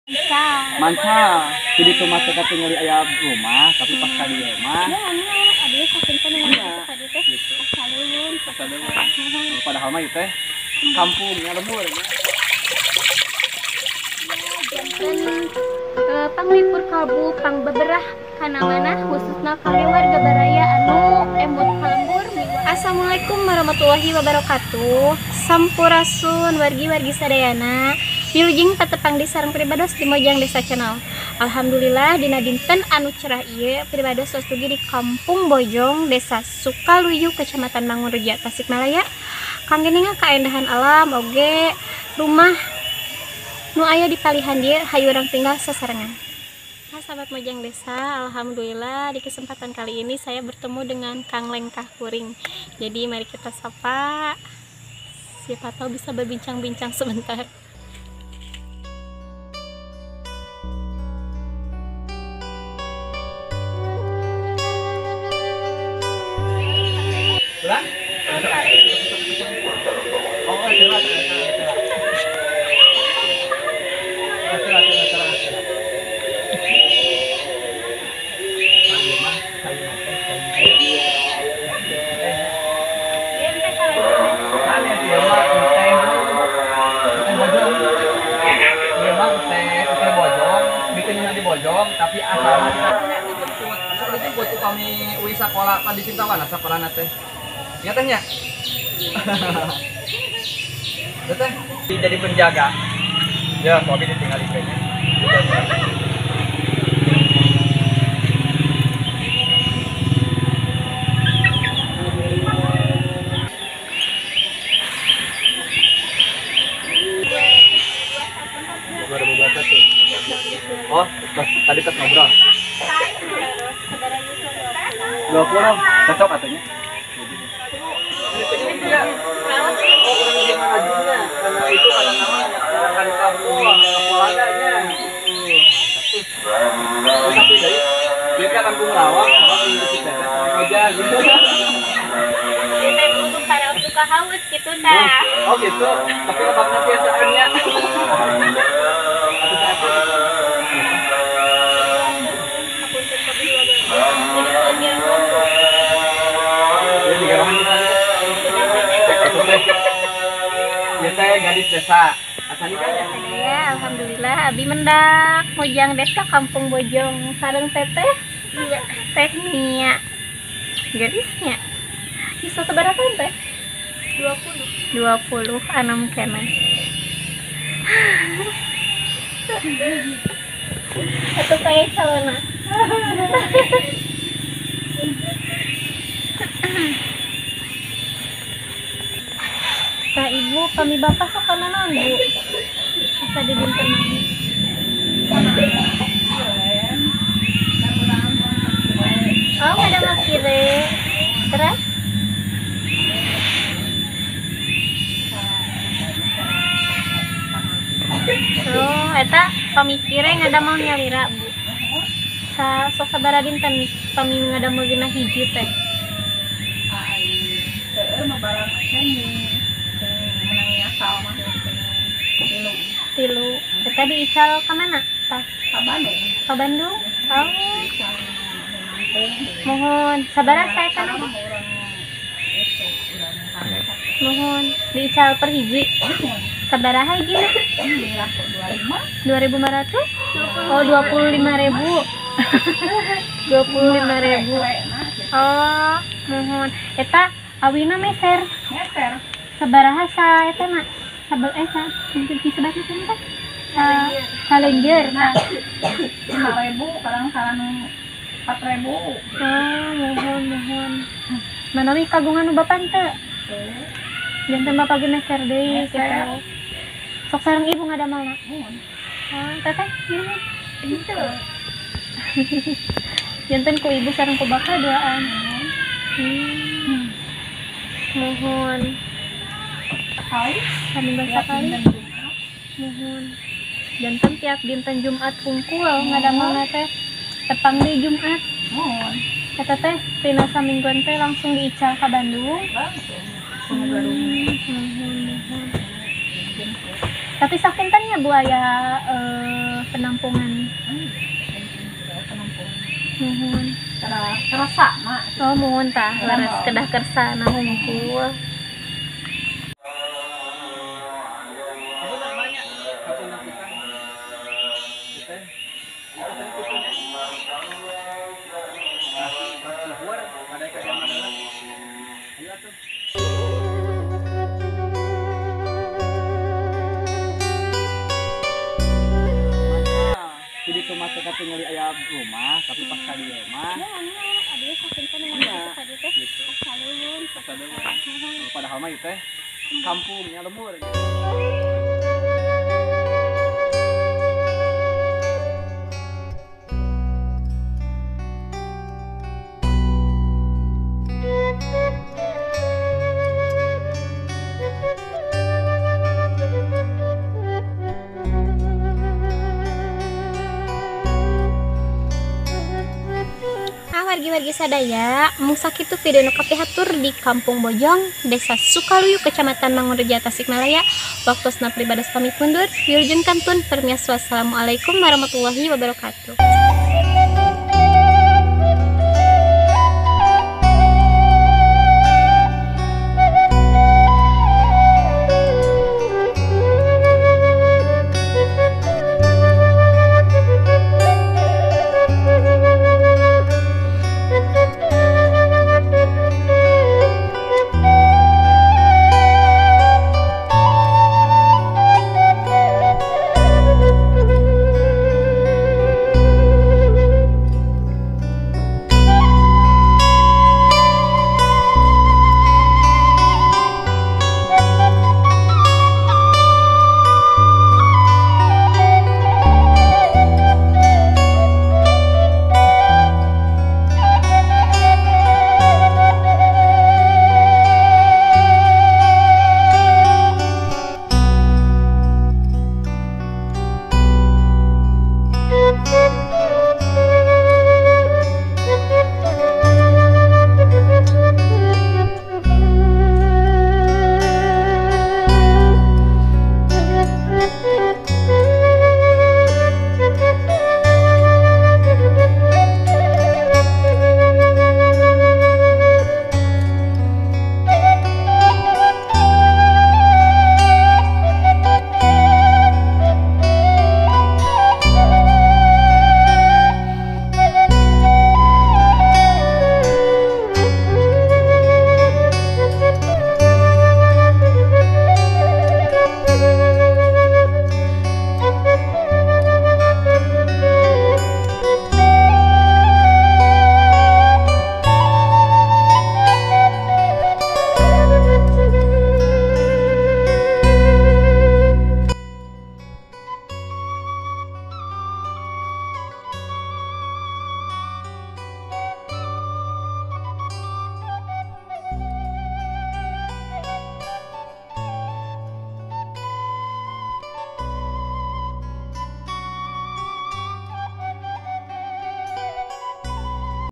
Manca. Jadi cuma teh katingali aya rumah, tapi pas ka dieu mah. Ya, abdi sakinten Iya. ka dieu teh. Gitu. Pasaleuweun. Pasaleuweun. Padahal mah ieu teh kampung nya lembur nya. Janten panglipur kalbu pangbeberah kana manah khususna kangge warga baraya anu emut ka lembur. Assalamualaikum warahmatullahi wabarakatuh. Sampurasun wargi-wargi sadayana. Wilujeng patepang di sareng pribados di Mojang Desa Channel. Alhamdulillah dina dinten anu cerah ieu pribados tos dugi di Kampung Bojong, Desa Sukaluyu, Kecamatan Mangunreja, Tasikmalaya. Kangge ningal kaendahan alam oge rumah nu aya di palihan dieu hayu urang tinggal sasarengan. Nah, sahabat Mojang Desa, alhamdulillah di kesempatan kali ini saya bertemu dengan Kang Lengkah Kuring. Jadi mari kita sapa, siapa tahu bisa berbincang-bincang sebentar. Pulang? Oh, jelas. Bojong tapi asalnya dijemput, sok dijemput upami uih sakola pan di Cintawana sakolana teh. Nya teh nya. Teh jadi penjaga. Ya, suami ditinggal kayaknya. Oh, tadi tes ngobrol. 20, cocok katanya. Karena itu ada namanya kan kampung, keluarganya. Tapi dari dia kan kampung Rawang, sama di aja gitu. Dia untuk para suka haus gitu tah. Oh gitu, tapi lebakna biasaannya. Saya gadis desa. Ya, alhamdulillah abi mendak Mojang Desa Kampung Bojong sareng teteh. Iya, teh Nia. Gadisnya. Bisa sabaraha tahun teh? 20. 20 anom keneh. Atau kayak calona. Tah ibu kami bapak sok kana naon bu? Asa di dinten mah. Oh, ada makire. Terus? Oh, eta pamikire ngadamel nyalira bu. Sa sok sabaraha dinten pami ngadamel dina hiji teh? Ai, heueuh mah barang teh tilu. Eta diical ka mana? Tah, ka Bandung. Ka Bandung? Oh. Mohon sabaraha saya kana? Mohon diical per hiji. Sabaraha hijina? 2.500? Oh, 25.000. 25.000. Oh, mohon. Eta awina meser. Meser. Sabaraha sa eta na? Sabel sa sebat itu teh. Salenjer. Nah, 5.000 kadang-kadang 4.000. Oh, mohon mohon. Manawi kagungan nu bapak teu? Janten bapak ge meser deui kitu. Sok sareng ibu ngadamelna. Mohon. Oh, teteh ieu. Henteu. Janten ku ibu sareng ku bapak duaan. Mohon. Sekali, saminggu sakali. Mohon. Janten tiap dinten Jumat hungkul ngadamelna teh. Tepang di Jumat. Mohon. Eta teh tina samingguan teh langsung diical ka Bandung. Langsung. Mohon, mohon. Tapi sakinten nya Bu aya Penampungan. Muhun. Kerasa mak. Oh muhun tah, leres kedah kersana hungkul. Jadi cuma tinggal di ayam rumah, tapi pas kali rumah. Gitu. Padahal mah itu teh kampungnya lembur. Wargi-wargi sadaya, mung sakitu video nu kapihatur di Kampung Bojong, Desa Sukaluyu, Kecamatan Mangunreja, Tasikmalaya. Waktosna pribados pamit mundur. Wilujeng kantun permios, wassalamualaikum warahmatullahi wabarakatuh.